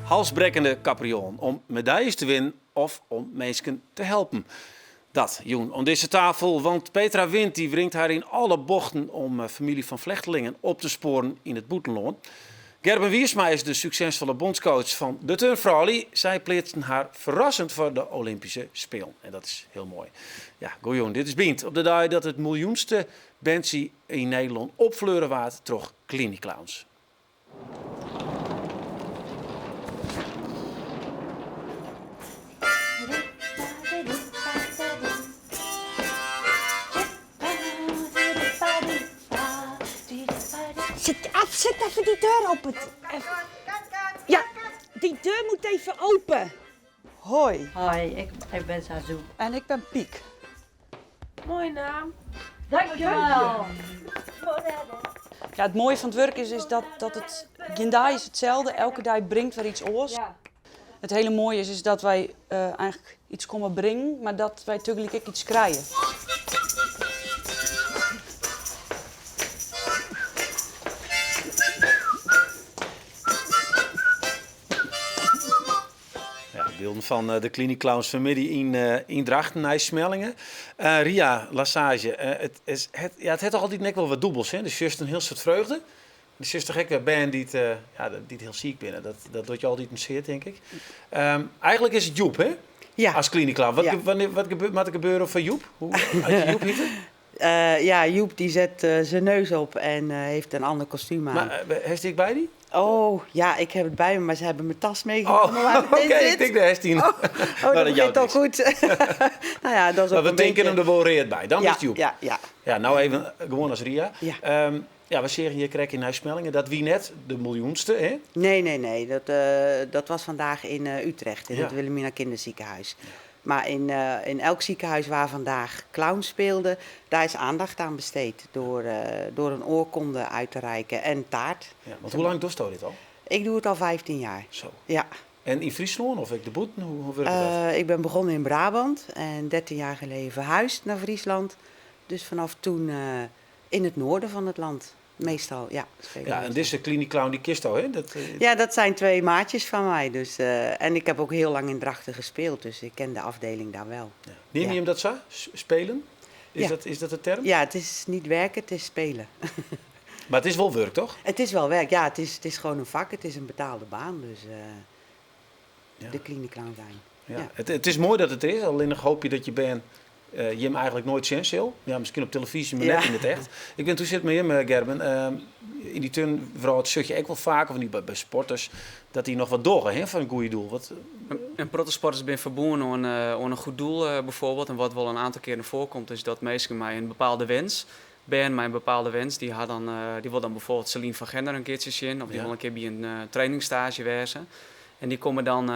Halsbrekkende kapriolen om medaljes te winnen of om minsken te helpen. Dat jûn oan dizze tafel, want Petra Wind dy wringt har yn alle bochten om famylje fan flechtelingen op te spoaren yn it bûtenlân. Gerben Wiersma is de suksesfolle bondscoach fan de turnfroulju. Sy pleatsten har ferrassend foar de Olympyske Spelen en dat is hiel moai. Ja, goejûn, dit is Bynt op de dei dat it miljoenste berntsje yn Nederlân opfleure waard troch Clini Clowns. Zet, af, zet even die deur open. Ja, die deur moet even open. Hoi. Hoi, ik ben Zazou. En ik ben Piek. Moaie naam. Dankjewel. Ja, it moaie fan it wurk is, is dat, dat it gjin dei is itselde, elke dei bringt wer iets oars. It hiele moaie is, is dat wy uh, eigentlik iets komme bringen, mar dat wy tagelyk ek iets krije. Ja, bylden fan de Clini Clowns fanmiddei yn, yn Drachten, Nij Smellinghe. Ria Lassage, it, is, het, ja, it hat toch altyd ek wol wat dûbels, hè? Do sjochst in hiel soad freugde. Do sjochst toch ek wer bern dy't, ja, dy't hiel siik binne. Dat, dat docht je altyd in sear, tink ik. Eigentlik is it Joep, hè? Ja. As Clini Clown. Wat, Ja. wannear, wat gebe moat der gebeure foar Joep? Hoe, as je Joep hjitte? Ja, Joep die zet zijn neus op en heeft een ander kostuum aan. Mar hast dy ek by dy? Oh, ja, ik heb het bij me, maar ze hebben mijn tas meegenomen Oh, waar het in oké, ik zit. tink dêr hast dyn. Oh, Maar dat dat begint jout al niks. goed. Nou ja, dat is Mar ook we een tinke beetje... him der wol read by. Dan Ja, is Joep. ja. Ja, no even gewoan as Ria. Ja. Ja, we seagen hjir krekt yn Nij Smellinghe. Dat wie net de miljoenste, hè? Nee, nee, nee. Dat, dat was vandaag in Utrecht, in Ja. het Wilhelmina Kinderziekenhuis. Maar in, in elk ziekenhuis waar vandaag clowns speelden, daar is aandacht aan besteed door, door een oorkonde uit te reiken en taart. Ja, want hoe lang dochsto dit al? Ik doe het al 15 jaar. Zo. Ja. En yn Fryslân of ek dêrbûten? Hoe, hoe wurket dat? Ik ben begonnen in Brabant en 13 jaar geleden verhuisd naar Friesland. Dus vanaf toen in het noorden van het land. Meestal, ja. Spelen Ja, en dizze Clini Clown dy kensto, hè? Dat, Ja, dat zijn twee maatjes van mij. Dus, en ik heb ook heel lang in Drachten gespeeld, dus ik ken de afdeling daar wel. Ja. Neame Ja. je him dat sa? Spelen? Is, Ja. dat, is dat de term? Ja, het is niet werken, het is spelen. Mar it is wol wurk, toch? Het is wel werk, ja. Het is gewoon een vak, het is een betaalde baan. Dus de Clini Clown zijn. Ja. Ja. It is moai dat it der is, allinnich hoopje dat je bern jim eigentlik noait sjen sil. Ja, miskien op telefyzje, mar Ja. net yn it echt. Ik wit, hoe sit it mei jim, Gerben? Yn dy turnwrâld sjoch je ek wol faak, of by, by sporters, dat dy noch wat dogge, hè, foar in goede doel. Wat, In protte sporters binne ferbûn oan in goed doel bijvoorbeeld. En wat wol in oantal kearen foarkomt is dat minsken mei in bepaalde wens, bern mei in bepaalde wens, dy ha dan, dy wol dan bijvoorbeeld Celine van Gerner in keartsje sjen of dy Ja. wol in kear by in trainingsstaazje wêze. En dy komme dan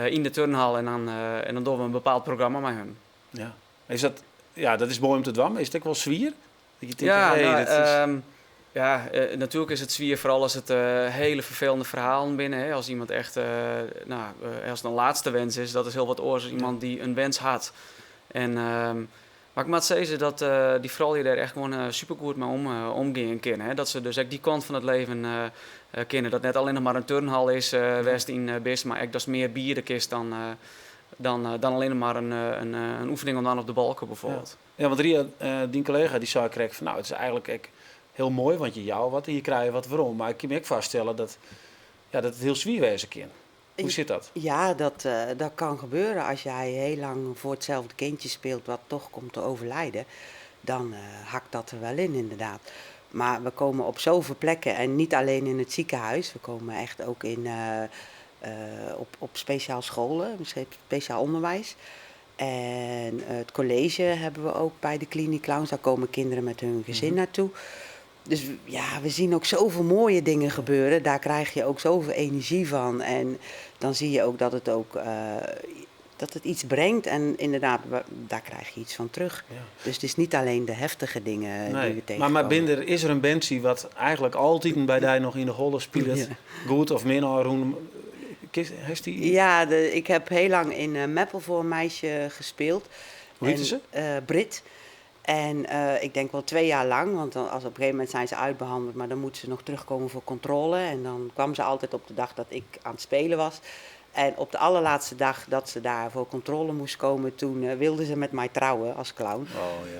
yn de turnhal en dan dogge we in bepaald programma mei hun. Ja. Is dat, ja, dat is moai om te dwaan, mar is it ek wol swier? Dat je tinkt, Ja, hey, nou, dat is... ja, natuerlik is it swier, foaral as it hiele ferfelende ferhalen binne. Hè. As iemand echt, nou, as it in lêste wens is, dat is hiel wat oars as iemand dy't in wens hat. En, mar ik moat sizze dat dy froulju dêr echt gewoan supergoed mei omgean kinne. Hè. Dat se dus ek dy kant fan it leven kinne. Dat net allinnich mar in turnhal is wêr'tst yn bist, mar ek datst mear biede kinst dan allinnich mar in oefening om dan op de balke bijvoorbeeld. Ja, want Ria, dyn kollega dy sei krekt fan, nou, it is eigentlik ek hiel moai, want je jouwe wat en je krije wat werom. Mar ik kin my ek foarstelle dat, ja, dat it hiel swier wêze kin. Hoe sit dat? Ja, dat kan gebeuren. Als jij heel lang voor hetzelfde kindje speelt wat toch komt te overlijden, dan hakt dat er wel in, inderdaad. Maar we komen op zoveel plekken en niet alleen in het ziekenhuis. We komen echt ook op speciaal scholen, speciaal onderwijs. En het college hebben we ook bij de Clini Clowns. Daar komen kinderen met hun gezin naartoe. Dus ja, we zien ook zoveel mooie dingen gebeuren. Daar krijg je ook zoveel energie van. En dan zie je ook dat het ook, dat het iets brengt. En inderdaad, daar krijg je iets van terug. Dus het is niet alleen de heftige dingen die Nee. we Maar tegenkomen. Binder, is der in berntsje wat eigentlik altyd by dy noch yn de holle spilet? Goed of min, ôfrûne, Hast dy... Ja, ik heb heel lang in Meppel voor een meisje gespeeld. Hoe heette ze? Brit. En ik denk wel 2 jaar lang, want dan, als op een gegeven moment zijn ze uitbehandeld, maar dan moeten ze nog terugkomen voor controle. En dan kwam ze altijd op de dag dat ik aan het spelen was. En op de allerlaatste dag dat ze daar voor controle moest komen, toen wilde ze met mij trouwen als clown.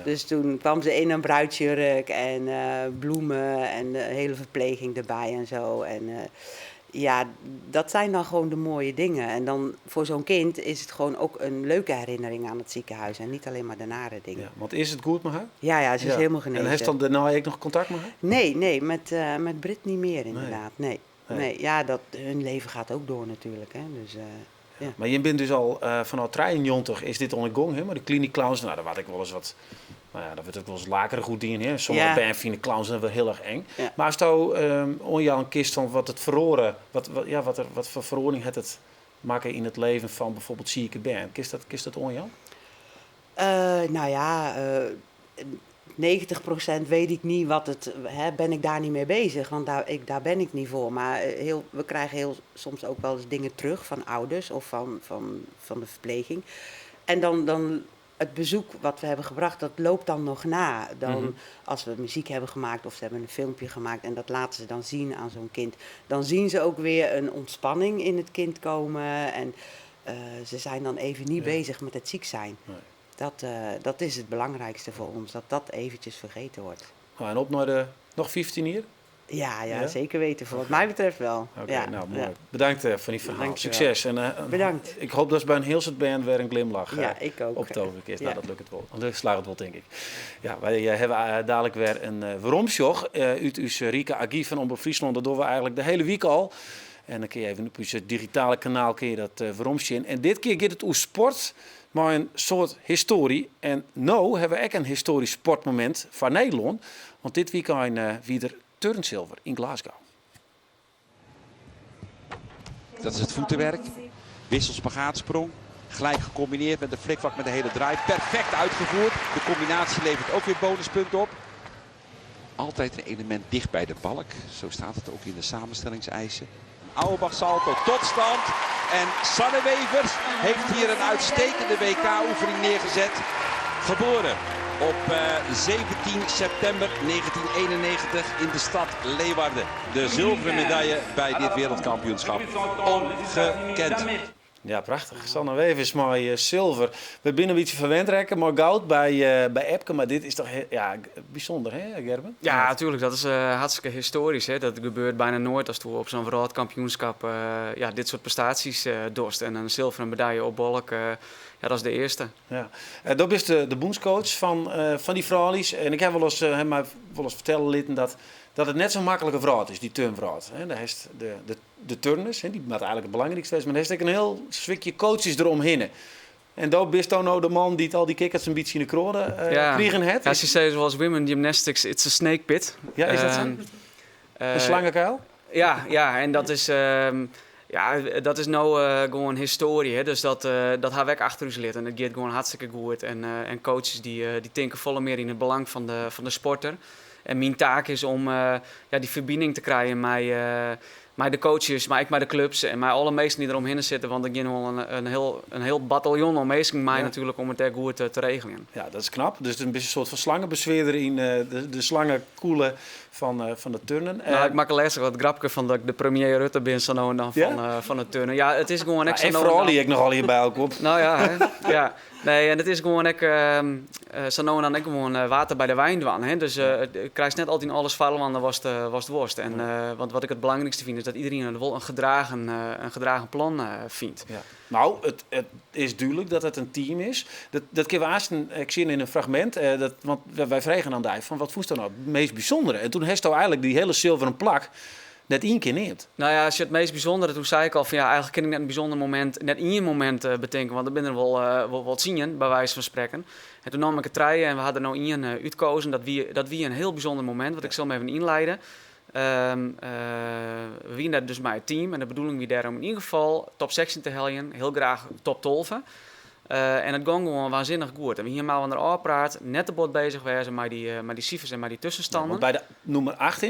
Dus toen kwam ze in een bruidsjurk en bloemen en de hele verpleging erbij en zo. En ja, dat zijn dan gewoon de mooie dingen. En dan voor zo'n kind is het gewoon ook een leuke herinnering aan het ziekenhuis en niet alleen maar de nare dingen. Ja, want is it goed mei har? Ja, ze is helemaal genezen. En hast dan dêrnei ek noch kontakt mei har? Nee, met Brit niet meer inderdaad. Nee. Nee. Ja, hun leven gaat ook door natuurlijk. Hè. Dus, ja. Mar je bent dus al fanôf 93 is dit oan de gong, hè? Mar de Clinic Clowns, nou, dêr waard ek wolris wat, nou ja, dêr wurdt ek wolris lakerich oer dien. Hè? Sommige bern fine clowns dan wol hiel erch eng. Mar asto oanjaan kinst fan wat it feroare, wat, ja, wat foar feroaring hat it makke yn it leven fan bygelyks sike bern, kinst dat oanjaan? Nou ja, 90% weet ik niet wat het, hè, ben ik daar niet mee bezig, want daar ben ik niet voor. Maar we krijgen heel soms ook wel eens dingen terug van ouders of van de verpleging. En dan het bezoek wat we hebben gebracht, dat loopt dan nog na. Dan, als we muziek hebben gemaakt of ze hebben een filmpje gemaakt en dat laten ze dan zien aan zo'n kind. Dan zien ze ook weer een ontspanning in het kind komen en ze zijn dan even niet bezig met het ziek zijn. Nee. Dat is het belangrijkste voor ons, dat dat eventjes vergeten wordt. Nou, en op nei de noch 15 jier? Ja, Ja? zeker weten. Voor wat mij betreft wel. Oké, nou moai. Ja. Betanke foar dyn ferhaal. Dankjewel. Sukses. En Bedankt. ik hoopje dat by in hiel soad bern wer in glimlach Ja, ik ook. optoverje is. Nou, dat lukt wol. Dat slagget wol, tink ik. Ja, wy hawwe daliks wer in weromsjoch út ús rike argyf fan Omrop Fryslân. Dat dogge we eigentlik de hiele wike al. En dan kinne je even op ús digitale kanaal kinne je dat weromsjen. En dit kear giet it oer sport, mei in soad histoarje. En no hawwe we ek in histoarysk sportmomint foar Nederlân. Want dit wykein wie der turnsulver yn Glasgow. Dat is het voetenwerk. Wissel spagaatsprong. Gelijk gecombineerd met de flikvlak met de hele draai. Perfect uitgevoerd. De combinatie levert ook weer bonuspunten op. Altijd een element dicht bij de balk. Zo staat het ook in de samenstellingseisen. Auerbach salto tot stand. En Sanne Wevers heeft hier een uitstekende WK-oefening neergezet. Geboren op 17 september 1991 in de stad Leeuwarden. De zilveren medaille bij dit wereldkampioenschap. Ongekend. Ja, prachtich. Sanne Wevers, mei sulver. We binne in bytsje ferwend rekke, mei goud by Epke. Mar dit is dochs ja, bysûnder, hè, Gerben? Ja, natuerlik. Dat is hartstikke histoarysk. Hè. Dat gebeurt byna noait asto op sa'n wrâldkampioenskip ja, dit soart prestaasjes dochst. En in sulveren medaille op balk, ja, dat is de earste. Ja. Do bist de bûnscoach fan dy froulju. En ik ha wolris, ha my wolris fertelle litten dat it net sa'n maklike wrâld is, dy turnwrâld. Hè, dêr hast de turners, hè, dy moatte eigentlik it belangrykste wêze, mar dêr hast ek in hiel swikje coaches deromhinne. En do bist dan no de man dy't al dy kikkerts in bytsje yn de kroade krigen hat. Ja, se sizze wolris women gymnastics, it's a snake pit. Ja, is dat sa? In slangekuil? Ja, en ja, dat is no gewoan histoarje. Hè? Dus dat ha we ek achter ús litten. It giet gewoan hartstikke goed. En coaches dy tinke folle mear yn it belang fan de sporter. En myn taak is om ja, dy ferbining te krijen mei de coaches, mar ek mei de klups en mei alle minsken dy't deromhinne sitte. Want der giet wol in hiel bataljon oan minsken mei natuerlik om it dêr goed te regeljen. Ja, dat is knap. Dus it is in bytsje in soart fan slangebeswearder yn de slangekoele fan de turnen. Nou, ik makke lêsten wat grapke fan dat ik de premier Rutte bin sa no en dan fan it turnen. Ja, it is gewoan ek En sa no en foaral dan dy ek noch allegear by elkoar op. Nou ja, hè? Ja. Nee, en it is gewoan ek sa no en dan ek gewoan water by de wyn dwaan. Hè? Dus do krijst net altyd alles foarinoar watst wolst. En want wat ik it belangrykste fyn is dat iderien wol in gedragen plan fynt. Ja. Nou, it is dúdlik dat it in team is. Dat kinne we aanst, ik sjoch yn in fragmint, want wy fregen oan dy fan wat fûnst do no it meast bysûndere? En doe hasto eigentlik dy hiele sulveren plak net ien kear neamd. Nou ja, as je it meast bysûndere, doe sei ik al fan ja, eigentlik kin ik net in bysûnder momint, net ien momint betinke, want der binne der wol wat 10, by wize fan sprekken. En doe naam ik der trije en we ha der no ien útkeazen. Dat wie in hiel bysûnder momint, want ik sil him even ynliede. We wiene dêr dus mei it team en de bedoeling wie dêr om yn ieder gefal top 16 te heljen, hiel graach top 12. En it gong gewoan waansinnich goed. En we hiene mei inoar ôfpraat, net te bot bezich wêze mei dy, mei dy sifers en mei dy tuskenstannen. Want by de nûmer 8,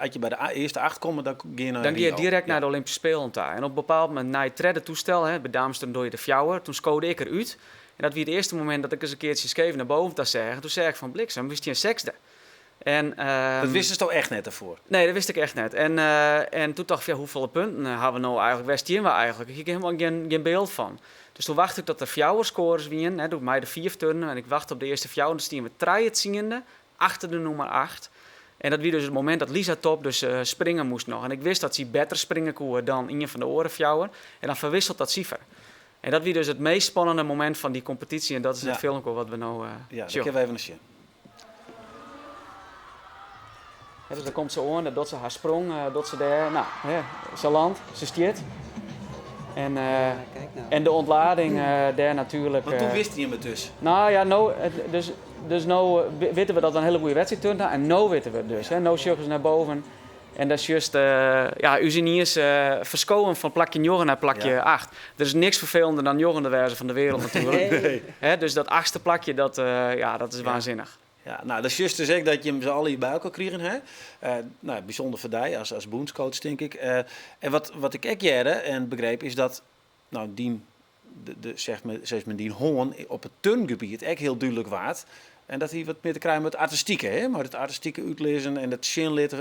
as je by de earste 8 komme, dan gean je nei Dan gean je Rio. direkt nei de Olympyske Spelen ta. En op in bepaald momint, nei it tredde toestel, hè, by damesturnen dogge je der fjouwer, toen skode ik derút. En dat wie it earste momint dat ik ris in keartsje skeef nei boven ta seach. En toen seach ik fan bliksem, we stean sechsde. En, Dat wistest echt net derfoar? Nee, dat wist ik echt net. En, en toen tocht ik, ja, hoefolle punten ha we no eigentlik? Wêr stean we eigentlik? Ik hie hielendal gjin byld fan. Dus toen wachte ik tot der fjouwer scores wienen, hè, doe mei de fiif turnen. En ik wachte op de earste fjouwer en toen stiene we trije tsiende achter de nûmer acht. En dat wie dus it momint dat Lisa Top dus springe moast noch. En ik wist dat sy better springe koe dan ien fan de oare fjouwer. En dan ferwisselt dat sifer. En dat wie dus it meast spannende momint fan dy kompetysje. En dat is it filmke wat we no Ja, dat sjogge. kinne we even sjen. Dus dan komt se oan, dan docht se har sprong, docht se dêr, no, hè, se landt, se stiet. En, Ja, kijk nou. en de ontlading dêr natuerlik. Want toen wist hy it dus. No ja, no, it, dus, dus no witte we dat we in hiele goede wedstriid turnd ha en no witte we it dus. Hè. No sjogge se nei boven en dan sjochst, ja, ús yniens ferskowen fan plakje njoggen nei plakje acht. Der is niks ferfelender dan njoggende wêze fan de wereld natuerlik. Nee. Hè, dus dat achtste plakje, dat, ja, dat is waansinnich. Ja, no, dat sjochst dus ek dat jim se allegear by elkoar krigen ha. No, bysûnder foar dy as, as bûnscoach, tink ik. En wat, wat ik ek hearde en begreep is dat no, dyn, de, de, zeg maar, zeg maar, dyn hân op it turngebiet ek hiel dúdlik waard. En dat hie wat mear te krijen mei it artistike, hè? Mei it artistike útlizzen en it sjen litten,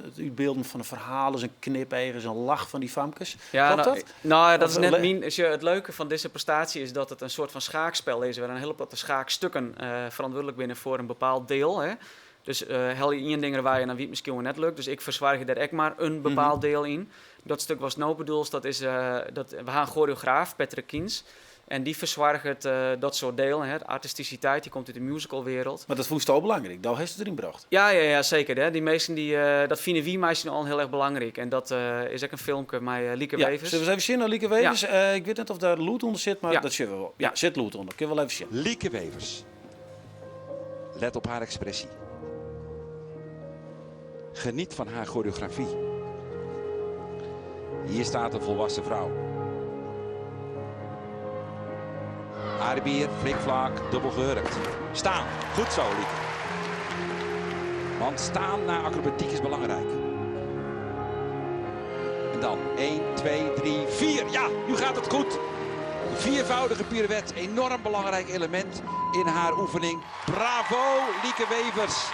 it útbylden fan de ferhalen, in knipeach, in lach fan dy famkes. Ja, Kloppet no, dat? No, ja, dat Of is net le- myn. Sjoch, it leuke fan dizze prestaasje is dat it in soart fan schaakspel is, wêr in hiele protte schaakstukken ferantwurdlik binne foar in bepaald diel. Hè. Dus helje ien ding derwei en dan wie it miskien wol net lukt. Dus ik fersoargje dêr ek mar in bepaald diel yn. Dat stik watst no bedoelst, dat is, dat, we ha in choreograaf, Patrick Kiens. En dy fersoarget dat soart delen, hè, de artisticiteit, dy komt út de musicalwereld. Mar dat fûnst al belangryk, do hast it deryn brocht. Ja, ja, ja, zeker. Hè. Dy minsken, dy, dat fine wy mei syn allen hiel erch belangryk. En dat is ek in filmke mei Lieke Ja, Wevers. sille we ris even sjen nei Lieke Wevers? Ik wit net oft dêr lûd ûnder sit, mar Ja. dat sjogge we wol. Ja, sit lûd ûnder. Kinne we wol even sjen. Lieke Wevers. Let op haar expressie. Geniet van haar choreografie. Hier staat een volwassen vrouw. Arabier, flikflak, dubbel gehurkt. Staan. Goed zo, Lieke. Want staan na acrobatiek is belangrijk. En dan 1, 2, 3, 4. Ja, nu gaat het goed. De viervoudige pirouette, enorm belangrijk element in haar oefening. Bravo, Lieke Wevers.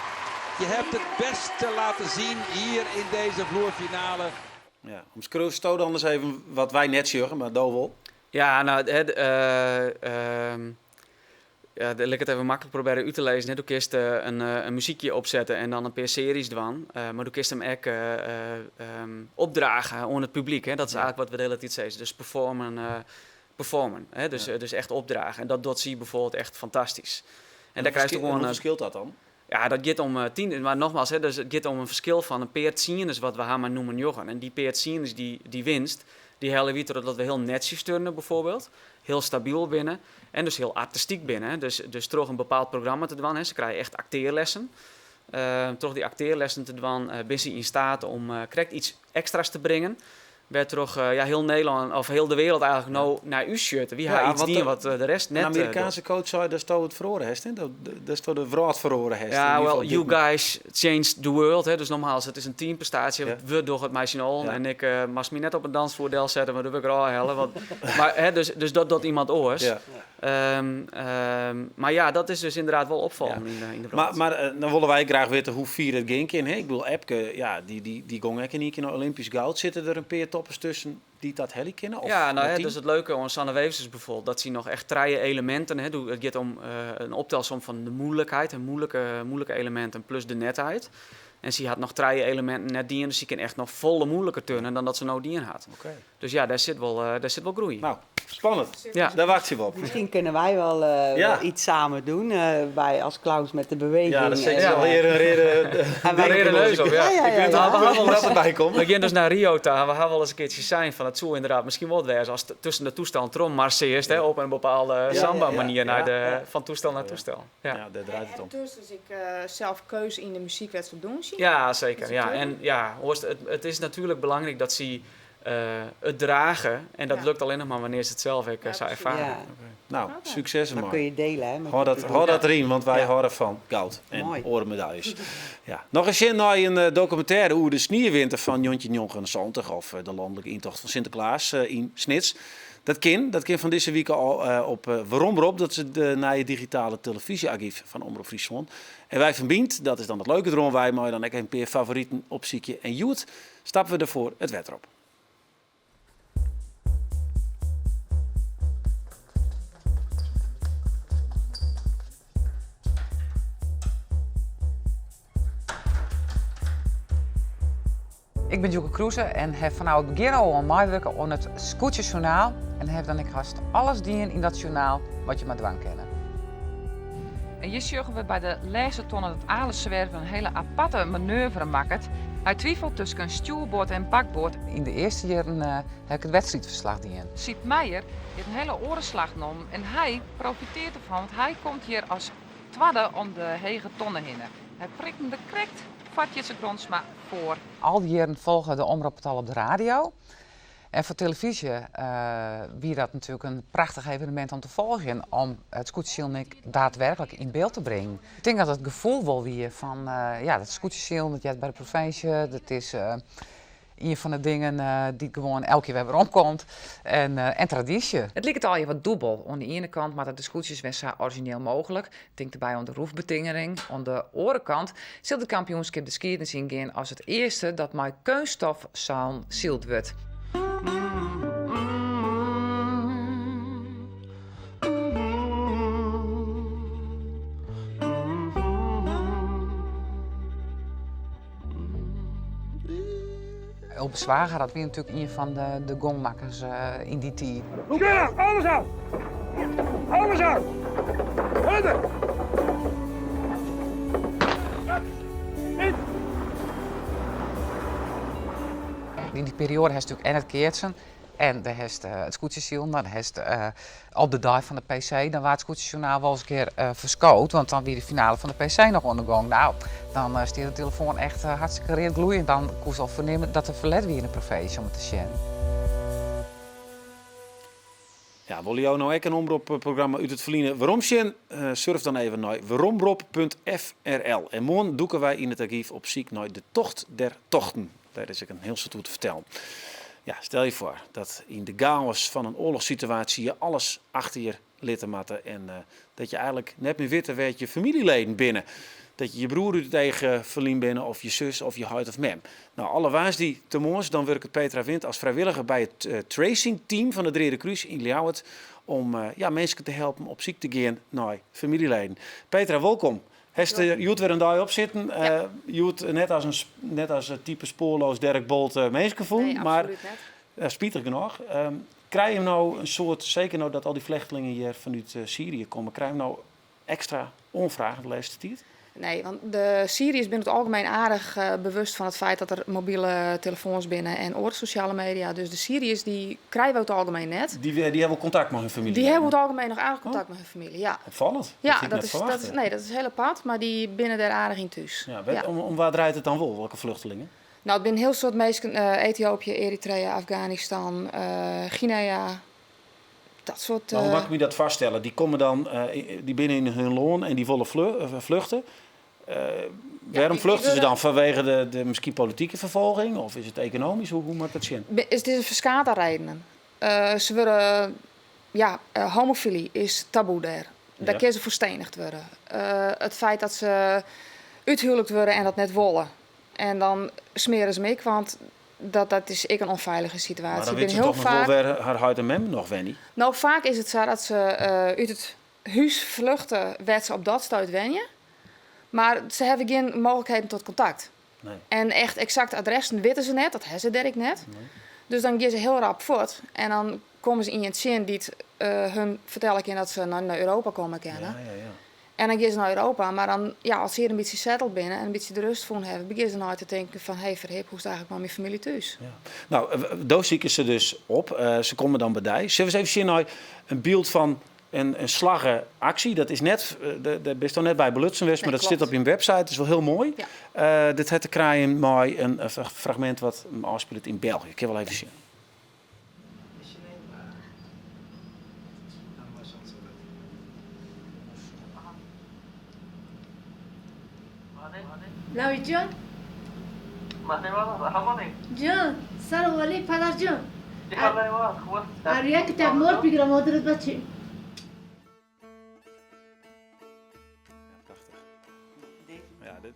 Je hebt het beste laten zien hier in deze vloerfinale. Ja, omskriuwst do dan ris even wat wy net sjogge, mar do wol. Ja, no, hè, ja, lit ik it even maklik probearje út te lizzen. Hè. Do kinst in muzykje opsette en dan in pear searjes dwaan. Mar do kinst him ek opdrage oan it publyk. Hè. Dat is eigentlik wat we de hiele tiid sizze. Dus performen, performen, hè. Dus, dus echt opdrage. En dat docht sy bijvoorbeeld echt fantastysk. En dêr krijst gewoan, Hoe ferskilt dat dan? Ja, dat giet om tien, mar nogmaals, hè, dus it giet om in ferskil fan in pear tsienders wat we ha mei nûmer njoggen. En dy pear tsienders dy, dy winst, dy helje wy trochdat we hiel netsjes turne bijvoorbeeld, hiel stabyl binne en dus hiel artistyk binne. Dus, dus troch in bepaald programma te dwaan, hè, se krije echt aktearlessen. Troch dy aktearlessen te dwaan, binne se yn steat om krekt iets ekstra's te bringen. Wêrtroch ja, hiel Nederlân, of hiel de wereld eigentlik no nei ús sjocht. Wy ha Ja, iets want dien wat de rest net In Amerikaanske docht. coach sei datsto it feroare hast, hè? Datsto de wrâld feroare hast. Ja, In ieder well, geval you dit guys changed the world. Hè? Dus nogmaals, it is in teamprestaasje. We dogge it mei syn allen. En ik moast my net op in dansfloer delsette, mar dêr wurd ik derôf helle. Want, mar, hè, dus, dus dat docht iemand oars. Mar ja, dat is dus ynderdaad wol opfallen yn de wrâld. Mar dan wolle wy graach witte hoe fier it gean kin. Hè? Ik bedoel, Epke, ja, dy gong ek yn ien kear nei Olympisch goud. Sitte der in pear toppers tusken dy't dat helje kinne? Of Ja, no, hè, Martien? dus it leuke oan Sanne Wevers is bijvoorbeeld dat sy noch echt trije eleminten, hè, it giet om in optelsom fan de moeilijkheid, hè, moeilike eleminten plus de netheid. En sy hat noch trije eleminten net dien, dus sy kin echt noch folle moeiliker turnen dan dat se no dien hat. Dus ja, dêr sit wol groei yn. No, spannend. Ja. Dêr wachtsje we op. Misschien kunnen wij wel iets samen doen, wij als clowns met de beweging. Ja, dat is zeker en, wel weer een reden. En wij Een reden neus op, ja. Ja, ja, Ik weet ja. niet We of dat erbij komt. We gaan dus naar Rio ta. We gaan wel eens een keertje zijn van het zou inderdaad misschien wel wezen als tussen de toestel en trom marcheert, hè, op een bepaalde samba manier van toestel naar toestel. Ja. Ja, daar draait het om. En dus, dus ik zelf keuze in de muziekwedstrijd doen, zie je? Ja, zeker. Is het Ja. leuk? En ja, hoorst, het is natuurlijk belangrijk dat ze it drage. En dat lukt allinnich mar wannear'tst it sels ek sa erfare. Ja. No, sukses Dan kun je delen, hè. Hâld dat, hâld dat deryn, want wy hâlde fan goud en oare medaljes. Ja. Noch ris sjen nei in dokumintêre oer de sniewinter fan 1979 of de lanlike yntocht fan Sinteklaas yn Snits. Dat kin. Dat kin fan dizze wike al op Weromrop. Dat is it nije digitale telefyzje-argyf fan Omrop Fryslân. En wy fan Bynt, dat is dan it leuke deroan, wy meie dan ek in pear favoriten opsykje. En hjoed stappe we derfoar it wetter op. Ik bin Djoeke Kroeze en haw fanôf it begjin ôf oan meiwurke oan it Skûtsjesjoernaal en haw dan ek hast alles dien yn dat sjoernaal wat je mar dwaan kinne. En hjir sjogge we by de lêste tonne dat Ale Zwerver in hiele aparte manoeuvre makket. Hy twifelt tusken stjoerboard en bakboard. Yn de earste jierren haw ik it wedstriidferslach dien. Siep Meijer hat in hiele oare slach nommen en hy profiteert derfan, want hy komt hjir as twadde om de hege tonne hinne. Hy prikt him der krekt foar Tjitse Grondsma foar. Al dy jierren folge de Omrop it al op de radio. En foar telefyzje wie dat natuerlik in prachtich evenemint om te folgjen, om it skûtsjesilen ek daadwerklik yn byld te bringen. Ik tink dat it gefoel wol wie fan, ja, dat skûtsjesilen, dat heart by de provinsje, dat is ien fan de dingen dy't gewoan elk jier wer weromkomt en tradysje. It liket allegear wat dûbel. Oan de iene kant moatte de skûtsjes wer sa orizjineel mooglik, tink derby oan de roefbetingering. Oan de oare kant sil de kampioenskip de skiednis yngean as it earste dat mei keunststofseilen syld wurdt. Ulbe Zwaga, dat wie natuerlik ien fan de gongmakkers yn dy tiid. Lûk alles ôf! Alles ôf! Hurder! Yn dy perioade hast natuerlik en it keatsen en dêr hast it skûtsjesilen, dan hast op de dei fan de PC, dan waard it skûtsjesjoernaal wolris in kear ferskood, want dan wie de finale fan de PC noch oan de gong. Nou, dan stie de telefoan echt hartstikke read gloeiend. Dan koest al fernimme dat der ferlet wie yn de provinsje om it te sjen. Ja, wolle jo no ek in omropprogramma út it ferline werom sjen? Surf dan even nei weromrop.frl. En moarn dûke wy yn it argyf op syk nei de Tocht der Tochten. Dêr is ek in hiel soad oer te fertellen. Ja, stel je foar dat yn de gaos fan in oarlochssituaasje je alles achter je litte moatte en dat je eigenlik net mear witte wêr't je famyljeleden binne. Dat je je broer út it each ferlyn binne of je sus of je heit of mem. Nou, alle woansdeitemoarns dan wurket Petra Wind as frijwilliger by it tracing team fan it Reade Krús yn Ljouwert om ja, minsken te helpen op syk te gean nei famyljeleden. Petra, wolkom. Hast der hjoed wer in dei op sitten? Hjoed net as in net as type spoorloos Derk Bolt minsken fûn, Nee, mar absolút net. spitich genôch. Krije jim no in soad, seker no dat al dy flechtlingen hjir fanút Syrië komme, krije jim no ekstra oanfragen de lêste tiid? Nee, want de Syriërs binne oer it algemeen aardich bewust fan it feit dat der mobile telefoans binne en oare sosjale media. Dus de Syriërs dy krije we oer it algemeen net. Dy hawwe wol kontakt mei hun famylje? Dy hawwe oer it algemeen noch aardich kontakt mei hun famylje, ja. Opfallend. Dat Ja, hie ik dat net is, dat ferwachte. is, nee, dat is hiel apart, mar dy binne dêr aardich yn thús. Ja, Ja. Om wa draait it dan wol? Welke vluchtelingen? Nou, it binne in hiel soad minsken, Ethiopië, Eritrea, Afganistan, Guinea, dat soart. Maar hoe moat ik my dat foarstelle? Dy komme dan, dy binne yn hun lân en dy wolle vluchte. Wêrom vluchte se dan? Fanwege de miskien politike ferfolging of is it ekonomysk? Hoe moat ik dat sjen? It is in ferskaat oan redenen. Se wurde, ja, homofily is taboe dêr. Dêr kinne se foar stenigd wurde. It feit dat se úthuwelijkt wurde en dat net wolle. En dan smeare se 'm ek, want dat is ek in ûnfeilige situaasje. Mar dan witte se toch noch wol wêr har heit en mem noch wenje? No, faak is it sa dat se út it hús fluchte wêr't se op dat stuit wenje. Mar se hawwe gjin mooglikheden tot kontakt. Nee. En echt eksakte adressen witte se net, dat hawwe se dêr ek net. Nee. Dus dan gean se hiel rap fuort en dan komme se ien tsjin dy't hun fertelle kin dat se nei Europa komme kinne. Ja. En dan gean se nei Europa, mar dan, ja, as se hjir in bytsje setteld binne en in bytsje de rêst fûn hawwe, begjinne se nei te tinken fan, hé, ferhip, hoe is it eigentlik mei myn famylje thús? Ja. Nou, do sikest se dus op. Se komme dan by dy. Sille we ris even sjen nei in byld fan in slagge aksje? Dat is net, dêr bisto net by belutsen west, Nee, mar dat stiet klopt. op jim website. Dat is wol hiel moai. Ja. Dit hat te krijen mei in fragmint wat him ôfspilet yn België. Kinne we wol even sjen. نوید جان جان سلام علیک پدر جان یک تک مار بگیرم مادرت بچه. Ja, dit...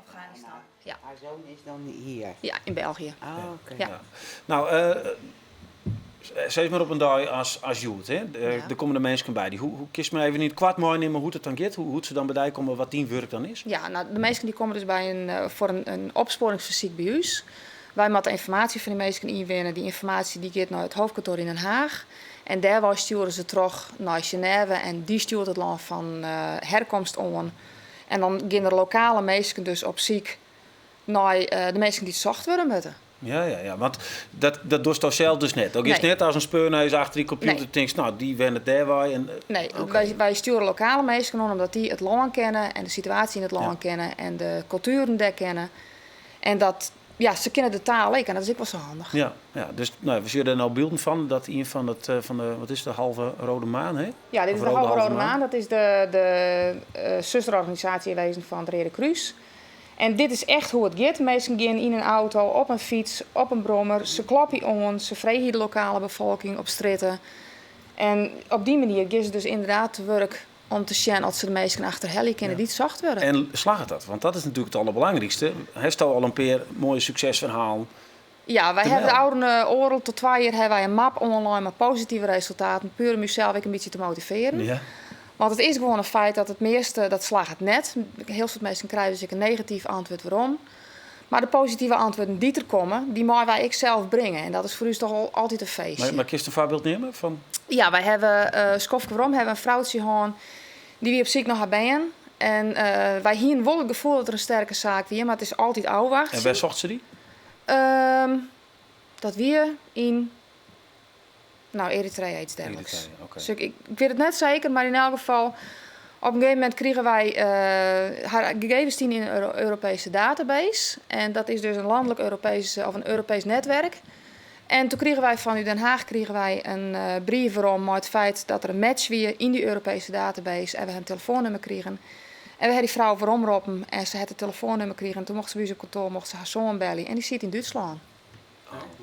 Afghanistan. Ja. Haar zoon is dan hier? Ja, in België. Oh, oké. Ja. Nou, sis mar op in dei as, as hjoed, hè? Der komme de minsken by dy. Hoe, hoe kinst my even yn it koart meinimme hoe't it dan giet? Hoe, hoe't se dan by dy komme, wat dyn wurk dan is? Ja, nou, de minsken dy komme dus by in, foar in, in opspoaringsfersyk by ús. Wy moatte ynformaasje fan dy minsken ynwinne. Dy ynformaasje dy giet nei it hoofdkantoar yn Den Haag. En dêrwei stjoere se troch nei Genève en dy stjoert it lân fan herkomst oan. En dan gean der lokale minsken dus op syk nei de minsken dy't socht wurde moatte. Ja, ja, ja, want dat, dat dochsto sels dus net. Do giest Nee. net as in speurneus achter dy kompjûter Nee. tinkst, nou, dy wennet dêrwei. En, Nee, Oké. wy, wy stjoere lokale minsken oan omdat dy it lân kenne en de situaasje yn it lân kenne en de kultueren dêr kenne. En dat, ja, se kinne de taal ek en dat is ek wol sa handich. Ja, ja, dus nou, we sjogge dêr no bylden fan. Dat ien fan, it, eh, fan de, wat is it, de Halve Rode Maan, hè? Ja, dit is Of de Halve Rode Maan. Dat is de, de uh, zusterorganisatie in wezen fan it Reade Krús. En dit is echt hoe't it giet. Minsken gean yn in auto, op in fyts, op in brommer. Se klopje oan, se freegje de lokale befolking op strjitte. En op dy manier gean se dus ynderdaad te wurk om te sjen oft se de minsken achterhelje kinne dy't socht wurde. En slagget dat? Want dat is natuerlik it alderbelangrykste. Hasto al in pear moaie suksesferhalen Ja, wy te hawwe de melden? ôfrûne oardel tot twa jier hawwe wy in map oanlein mei positive resultaten, puer om ússels ek in bytsje te motivearjen. Want it is gewoan in feit dat it measte, dat slagget net. Hiel soad minsken krije dus ek in negatyf antwurd werom. Mar de positive antwurden dy't der komme, dy meie wy ek sels bringe. En dat is foar ús dochs al altyd in feestje. Mar, mar kinst in foarbyld neame fan? Ja, wy hawwe uh, skoftke werom hawwe in froutsje hân. Dy wie op syk nei har bern. En uh, wy hiene wol it gefoel dat der in sterke saak wie, mar it is altyd ôfwachtsjen. En wêr socht se dy? Um, dat wie yn nou, Eritrea, iets dergelijks. Eritrea, oké. Dus ik, ik, ik wit it net seker, mar yn elk gefal, op in gegeven momint krigen wy uh, har gegevens stean yn in Euro Europeeske database. En dat is dus in lanlik Europees of in Europeesk netwurk. En doe krigen wy fan Den Haag krigen wy in uh, brief werom mei it feit dat der in match wie yn dy Europeeske database en we hawwe in telefoannûmer krigen. En we hawwe dy frou weromroppen en se hat it telefoannûmer krigen. Doe mocht se by ús op kantoar mocht se har soan belje en dy siet yn Dútslân.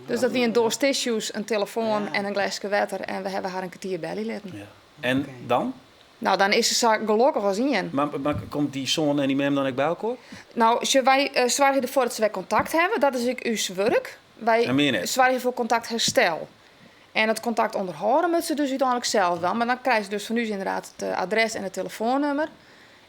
Dus dat wie in doas tissues, in telefoan en in gleske wetter en we hawwe har in kertier belje litten. Ja. En dan? Nou, dan is se sa gelokkich as ien. Mar, mar komt dy soan en dy mem dan ek by elkoar? Nou, wy uh, soargje derfoar dat se wer kontakt hawwe. Dat is ek ús wurk. Wy En mear net? soargje foar kontaktherstel. En it kontakt ûnderhâlde moat se dus úteinlik sels dwaan. Mar dan krije se dus fan ús ynderdaad it eh, adres en it telefoannûmer.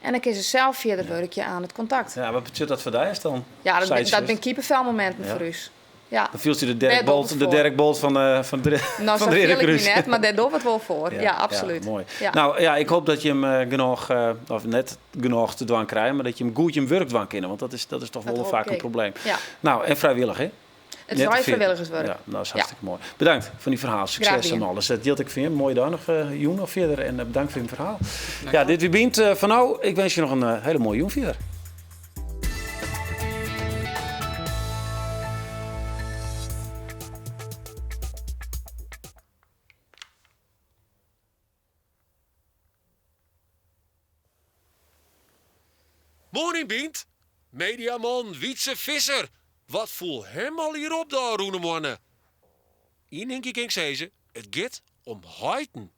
En dan kinne se sels fierder wurkje oan it kontakt. Ja, wat betsjut dat foar dy as dan? Ja, dat, Seit dat se. binne kippefelmominten foar ús. Ja. Dan fielst dy de Derk Dêr docht Bolt, it de foar. Derk Bolt fan, eh, fan, de, Nou, fan sa de fiel Reade ik my Krús. net, mar dêr dogge we it wol foar. Ja, absolút. Ja, moai. Ja. Nou ja, ik hoopje dat jim eh, genôch, eh, of net genôch te dwaan krije, mar dat jim goed jim wurk dwaan kinne, want dat is, dat is dochs Dat wol hoop faak ik in ek. probleem. Ja. Nou, en frijwillich, hè? It is Net te allegear fierder. frijwilligerswurk. Ja, nou, dat is hartstikke moai. Bedankt foar dyn ferhaal. Graach Sukses en dien. alles. Dat jildt ek foar jim. Moaie dei noch, eh, jûn noch fierder. En eh, bedankt foar jim ferhaal. Ja, dit wie Bynt eh, foar no. Ik winskje noch in eh, hiele moaie jûn fierder. Moarn yn Bynt, mediaman Wytze Visser. Wat foel him allegear op de ôfrûne moanne? Ien ding kin ik sizze, it giet om heiten.